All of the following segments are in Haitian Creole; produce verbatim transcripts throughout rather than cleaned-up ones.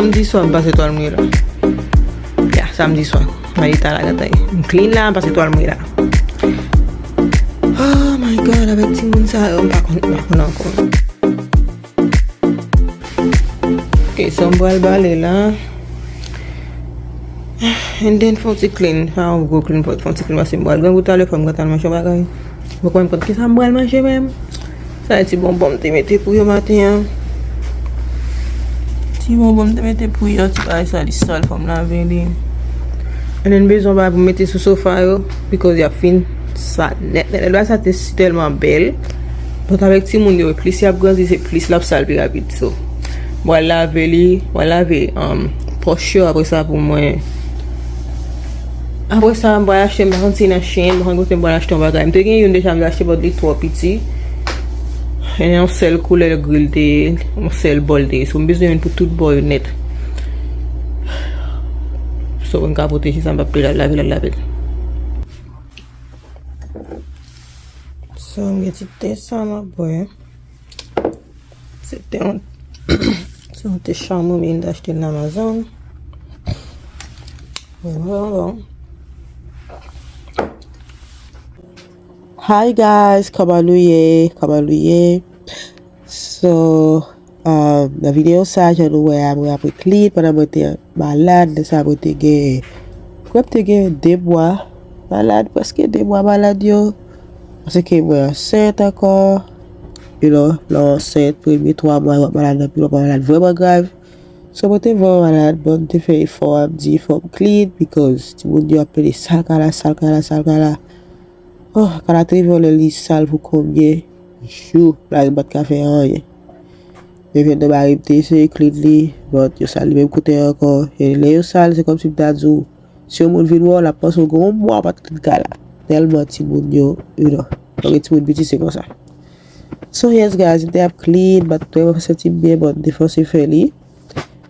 Samdi swa, m pase twal mwen la. Ya, samdi swa. Mwen ta la, gata. M clean la, m pase twal mwen la. Oh my God, avèk timoun sa yo, m pa konn, m pa konn ankò. Ok, so m pral bale la. And then fè yon ti clean. Pa yon gwo clean, fè, fè yon ti clean, paske m pral grangou talè, fò m gentan al manje yon bagay. Mwen konn, mwen konn kisa m pral manje menm. Sa e ti bonbon m te mete pou yo maten an. Ti bonbon m te mete pou yo, ti bagay sa, li sal, fò m lave li. And then bezwen bagay pou m mete sou sofa yo, because y ap fin sa nèt, nèt, nèt. Bagay sa te si tèlman bèl. But avèk timoun yo, plis y ap grandi, se plis l ap sal pi rapid. So, m pral lave li, m pral lave, um, pòch yo, apre sa pou mwen. Apre sa, m pral achte, m pa konn si nan Shein, m pa konn kote m pral achte yon bagay. M te gen youn deja, m te achte, but li twò piti. E yon sèl koulè gri l te ye, yon sèl bò l te ye. So, m bezwen youn pou tout bò yo nèt. So, m ka pwoteje sa, m p ap pede lave l, lave l. So, m gen ti te sa m ap bwè. Se te yon, se yon te chanm mwen te achte nan Amazon. Vrèman bon. Hi guys, kòman nou ye? Kòman nou ye? So, um, nan videyo sa, jan nou wè a, mwen apre clean, pandan mwen te malad, lè sa mwen te gen, mwen te gen de mwa malad, prèske de mwa malad yo. Paske mwen ansent ankò. You know, lè w ansent, premye twa mwa, w ap malad anpil, w ap malad vrèman grav. So, mwen te vrèman malad, but m te fè efò a, m di, fò m clean, because timoun yo ap pede sal kay la, sal kay la, sal kay la. Oh, kay la te rive yon lè li sal pou konbyen jou, mari m pa t ka fè anyen. Men pandan mari m te eseye clean li, but yo sal li menm kote ankò. E lè yo sal, se kòmsi m ta di w, si yon moun vin wè w, l ap panse w gen yon mwa w pa t clean kay la. Tèlman timoun yo, you know. Paske timoun piti se konsa. So yes guys, m te ap clean, m pa t vrèman santi m byen, but m te fòse fè li.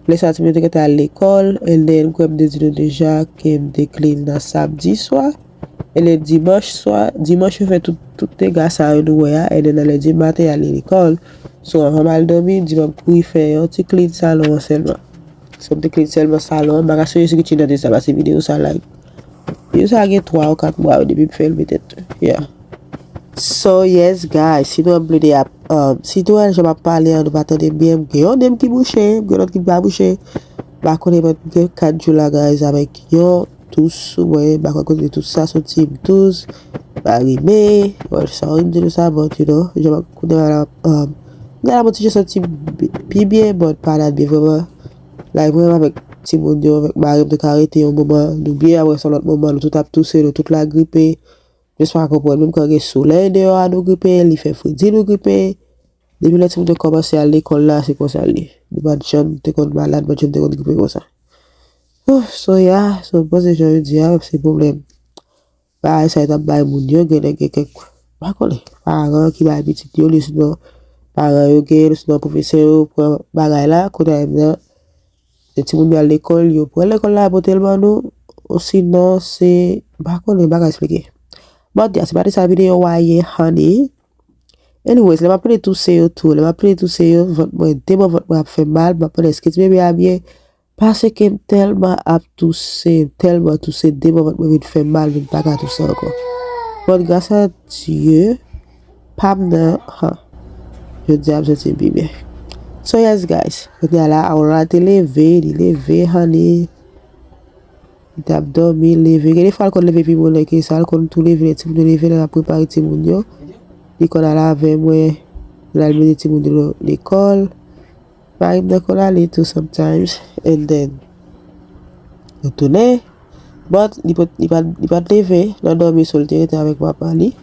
Lè sa timoun yo te gentan al lekòl, and then m kwè m te di nou deja ke m te clean nan samdi swa. And then dimanch swa, dimanch yo fè tout, tout dega sa yo nou wè a, and then nan lendi maten y ale lekòl. So anvan m al dòmi, m di ban m kouri fè yon ti clean salon an sèlman. So m te clean sèlman salon an, m pa ka sonje si Gucci nan te sa pase videyo sa like. Videyo sa gen twa ou kat mwa depi m fè l petèt. Yeah. So yes guys, sinon m plede ap, um, sitou wè jan m ap pale an, nou pa tande m byen, m gen yon nen m ki bouche, m gen lòt ki pa bouche. M pa konnen, but m gen kat jou la guys avèk yon tous sou mwen, m pa konn kote tous sa soti, m tous, m pa rime, well, sorry m di nou sa, but you know, jan m ap konnen la, um, m gen la mwen ti jan santi m pi byen, but pa dat byen vrèman. Like vrèman avèk timoun yo, avèk mari m te ka rete yon moman, nou byen, apre sa lòt moman, nou tout ap touse, nou tout la gripe. Jis pa konprann, menm kan gen solèy deyò a nou gripe, li fè fredi nou gripe. Depi lè timoun yo kòmanse al lekòl la, se konsa l ye. Nou pa t janm te konn malad, pa t janm te konn gripe konsa. Oh, so yeah, so m panse jan yo di a, se pwoblèm. Bagay sa yo t ap bay moun yo, gen nèg gen kèk, pa konnen, paran ki bay pitit yo li, sinon paran yo gen, sinon pwofesè yo pran bagay la, kounye a menm nan, se timoun yo al lekòl, yo pran lekòl la, pote l ban nou, osinon se, m pa konnen, m pa ka eksplike. But yeah, se pa de sa videyo a ye, honey. Anyways, lè m ap plede touse yo tou, lè m ap plede touse yo, vant mwen, de bò vant mwen ap fè m mal, m ap mande èske ti bebe a byen, paske m tèlman ap touse, m tèlman touse, de bò vant mwen vin fè m mal, vin pa ka touse ankò. But gras a Dye, pa m nan, ha, jodi a m santi m pi byen. So yes guys, kounye a la, Aurora te leve, li leve, honey. Li t ap dòmi, leve. Gen de fwa l konn leve pi bonè ke sa, l konn tou leve lè timoun yo leve, lè l ap prepare timoun yo. Li konn al avè mwen, l al mennen timoun yo lekòl. Mari m nan konn ale tou sometimes, and then nou tounen. But li pa t, li pa t, li pa t leve nan dòmi, so l te rete avèk papa li.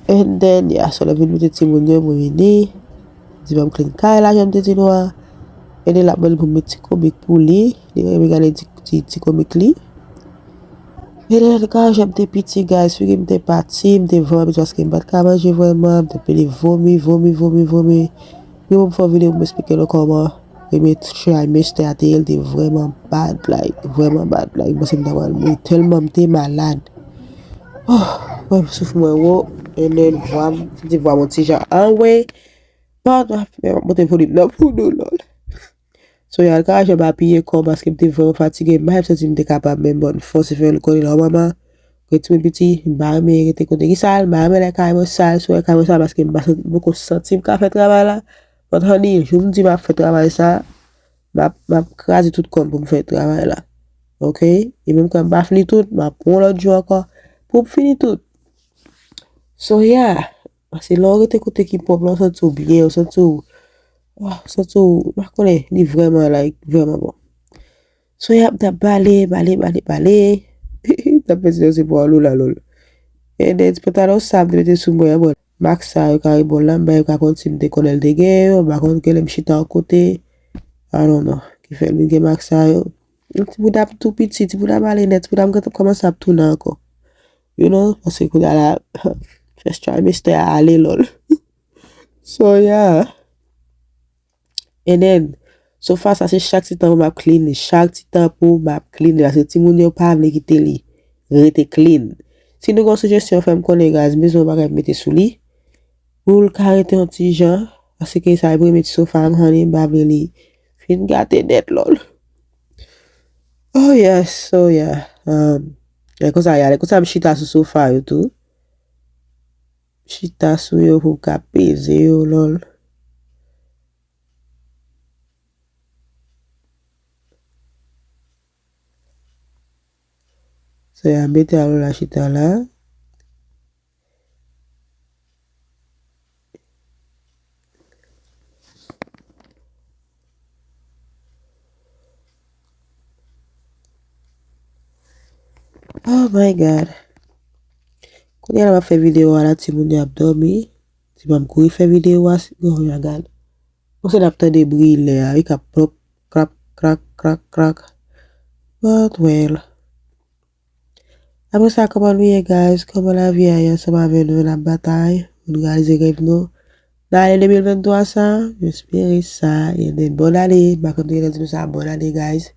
And then, yeah, so lè m vin mete timoun yo, mwen vini. Di ban m clean kay la, jan m te di nou a. And then l ap mande pou m met ti komik pou li. Li renmen gade ti, ti, ti komik li. And then, kan jan m te piti, guys, figi m te pati, m te vrèman piti paske m pa t ka manje vrèman, m te plede vomi, vomi, vomi, vomi. Pi pou m fè yon videyo pou m eksplike nou kòman Premye trimèstè a te ye, l te vrèman bad, like, vrèman bad, like, m panse m ta pral mouri tèlman m te malad. Oh, mwen souf mwen wo, and then vwa m, m te vwa m yon ti jan anwe. But, men m ap monte volim nan pou nou, Lòl. So, y al karaje m apiye kò paske m te vrèman fatige. M pa menm santi m te kapab menm, bon, fòse fè l konnen lè w manman, gen timoun piti, m pa renmen rete kote ki sal, m pa renmen lè kay mwen sal, si w wè kay mwen sal paske m pa santi, m poko santi m ka fè travay la. But honey, jou m di m ap fè travay sa, m ap, m ap kraze tout kò m pou m fè travay la. Oke? E menm kan m pa fini tout, m ap pran yon lòt jou ankò pou m fini tout. So, yeah. Paske lè w rete kote ki pwòp la, w santi w byen, w santi w, ah, w santi w, m pa konnen, li vrèman, like, vrèman bon. So, y ap, t ap bale, bale, bale, bale. T ap fè ti danse pou Lola, lòl. And then, ti pantalon sa, m te mete sou mwen an, bon, mak sa yo kare bòl la, m bay yo ka konn si m te konnen l te gen yo, m pa konn ke lè m chita yon kote. I don't know. Ki fè l vin gen mak sa yo. Ti bouda m tou piti, ti bouda m ale nèt, ti bouda m gentan kòmanse ap tounen ankò. You know, paske kounye a la, first trimester a ale lòl. So, yeah. And then, sofa sa, se chak ti tan pou m ap clean li, chak ti tan pou m ap clean li, paske timoun yo pa vle kite li rete clean. Si nou gen yon sijesyon, fè m konnen, guys, m bezwen yon bagay pou mete sou li. Pou l ka rete yon ti jan, paske sa e premye ti sofa m, honey, m pa vle li fin gate nèt, lòl. Oh, yes, oh, yeah. Um, lè konsa, ya, lè konsa, m chita sou sofa yo tou. Chita sou yo pou m ka peze yo, lòl. So, ya, mete a Lola chita la. Oh my God. Kounye a la m ap fè videyo a la, timoun yo ap dòmi. Ti pa m kouri fè videyo a, si, oh, ya gad. Konsa n ap tande bri lè a, wi, k ap plòp, krap, krak, krak, krak. But well. Apre sa, kòman nou ye, guys? Kòman lavi a ye ansanm avè nou? N ap batay, nou reyalize rèv nou. Nan ane de mil venntwa sa, m espere sa. And then, bòn ane. M pa konn ki lè di nou sa, bòn ane, guys.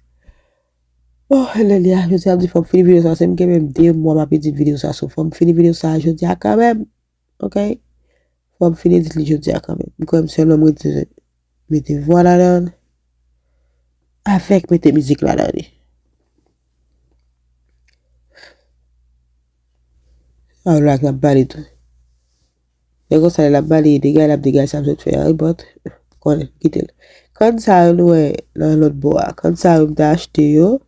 Oh, lè li a, jodi a, m di fò m fini videyo sa, se m gen menm de mwa m ap edit videyo sa, so fò m fini videyo sa jodi a kanmenm. Ok? Fò m fin edit li jodi a kanmenm. M kwè m sèlman m rete mete vwa ladan l. Avèk mete mizik ladan li. A, la k ap bale tou. Lè konsa, lè l ap bale, degay l ap degay sa m sot fè a, wi, but, konnen, kite l. Kann sa yo nou wè nan lòt bò a. Kann sa yo m te achte yo,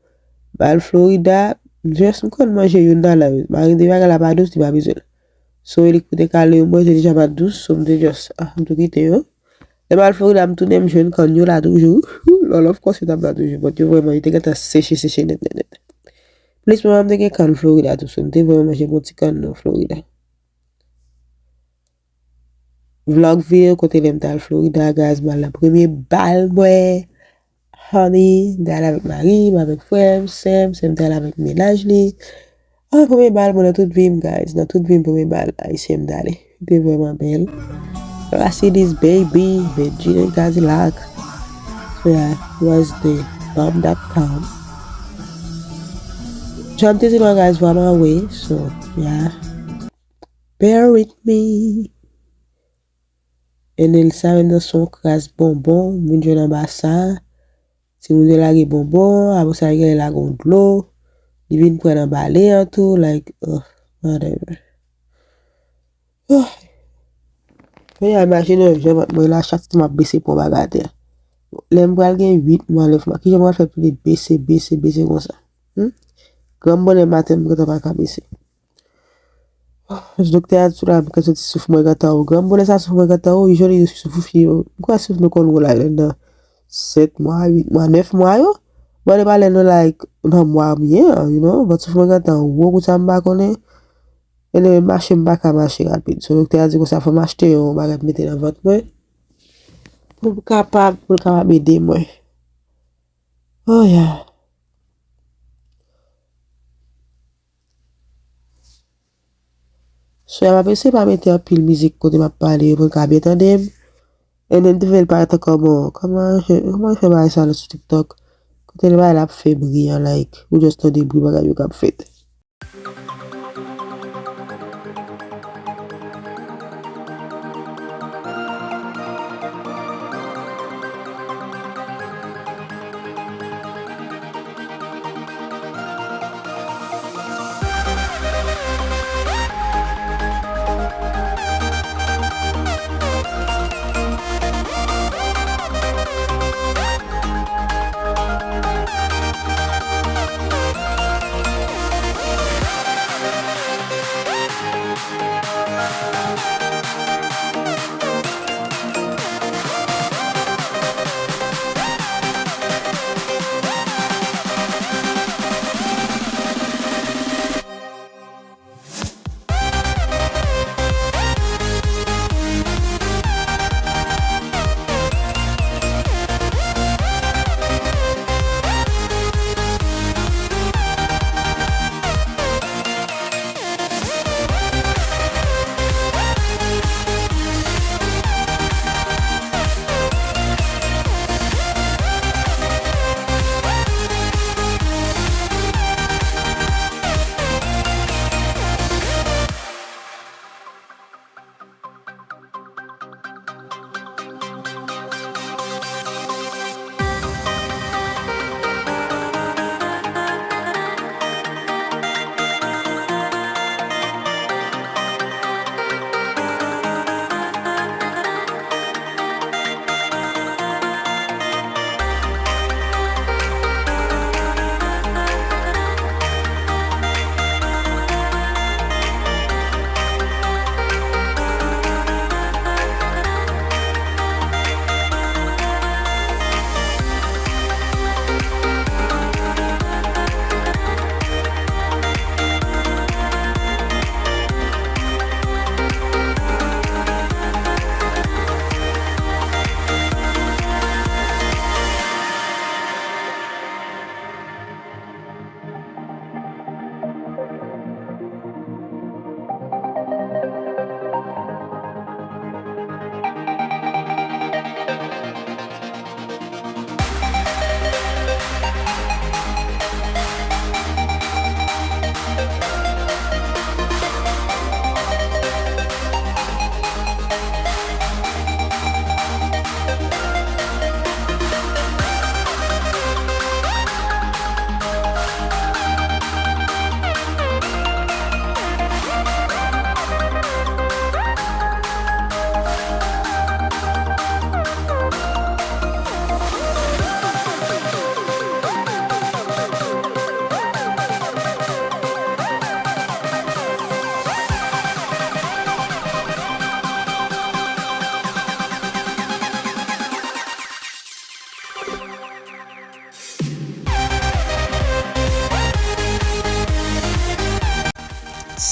m al Florida, m just m konn manje youn nan la yo. Mari m te bagay la pa dous, li pa bezwen l. So, elik pou te kale yo, mwen, te deja pa dous, so, m te just, ah, m tou kite yo. Lè m al Florida, m tounen, m jwenn kann yo la toujou. Lòl, of course, yo t ap la toujou, but yo vrèman, yo te gentan seche, seche nèt, nèt, nèt. Plis, mwen, m te gen kann Florida tou, so, m te vrèman manje bon ti kann nan Florida. Vlog view kote lè m t al Florida, guys, m al nan premye bal mwen. Honey, m te al avèk mari m, avèk frè m, sè m, sè m te al avèk mennaj li. Ah, premye bal mwen nan tout vi m, guys, nan tout vi m, premye bal ayisyen m t ale. Li te vrèman bèl. Rhapsody's Baby, Bedjine Cadillac. So yeah, it was the bomb dot com. Jan m te di nou, guys, vwa m anwe, so, yeah. Bear with me. And then sa menm nan se yon kras bonbon, m vin jwenn anba sa. Timoun yo lage bonbon, apre sa, li genlè lage yon dlo. Li vin pran nan bale an tou, like, ugh, whatever. Ugh. Men a, imajine yon jan vant mwen la, chak ti tan m ap bese pran bagay atè. Lè m pral gen uit mwa, nèf mwa, kijan m pral fè pou li bese, bese, bese konsa? Hmm? Granm bonè maten, m gentan pa ka bese. Doktè a di sou la, m ka santi souf mwen gentan wo. Granm bonè sa souf mwen gentan wo, wi, jodi souf fi yo. M kwè souf nou konn wo la, nan sèt mwa, uit mwa, nèf mwa yo. Bon, e pa lè nou, like, nan mwa m ye an, you know, but souf mwen gentan wo, kounye a m pa konnen. E lè m mache, m pa ka mache rapid. So, doktè a di konsa, fò m achte yon bagay pou mete nan vant mwen. Pou m kapab, pou l kapab ede mwen. Oh, yeah. So, m ap eseye pa mete anpil mizik kote m ap pale yo, pou n ka byen tande m. And then, te fè l parèt ankò bon. Kòman, kòman yo fè bagay sa nan sou TikTok? Kote l bagay la ap fè bri an, like, ou just tande bri bagay yo k ap fèt.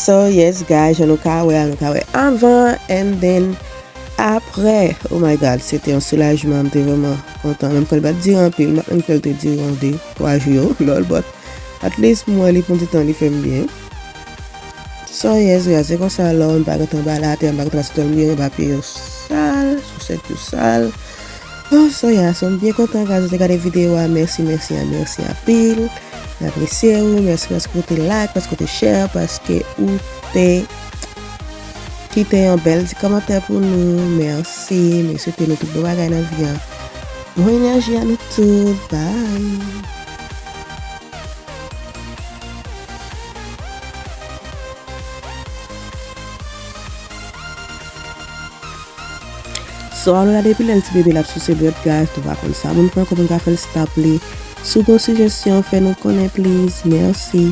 So yes guys, jan nou ka wè a, nou ka wè avan and then apre. Oh my god, se te yon soulajman, m te vrèman kontan. Menm kan l pa t dire anpil, m pa t menm kwè l te dire yon de twa jou yo, lol, but at least m wè li pran ti tan, li fè m byen. So yes guys, se konsa lò, m pa gentan ba la atè, m pa gentan pase tòl m gen, m pa pye yo sal, sousèt yo sal. Oh, so yeah, so m byen kontan guys, ou te gade videyo a, mèsi, mèsi, mèsi anpil. M apresye ou, mèsi paske ou te like, paske ou te share, paske ou te kite yon bèl ti kòmantè pou nou. Mèsi, m swete nou tout bon bagay nan vi a. Bon enèji a nou tout, bye. So, alò la depi lè l ti bebe l ap souse dwèt guys, nou pa konn sa moun fè ankò pou n ka fè l stop li. Si w gen yon sijesyon, fè nou konnen please. Mèsi.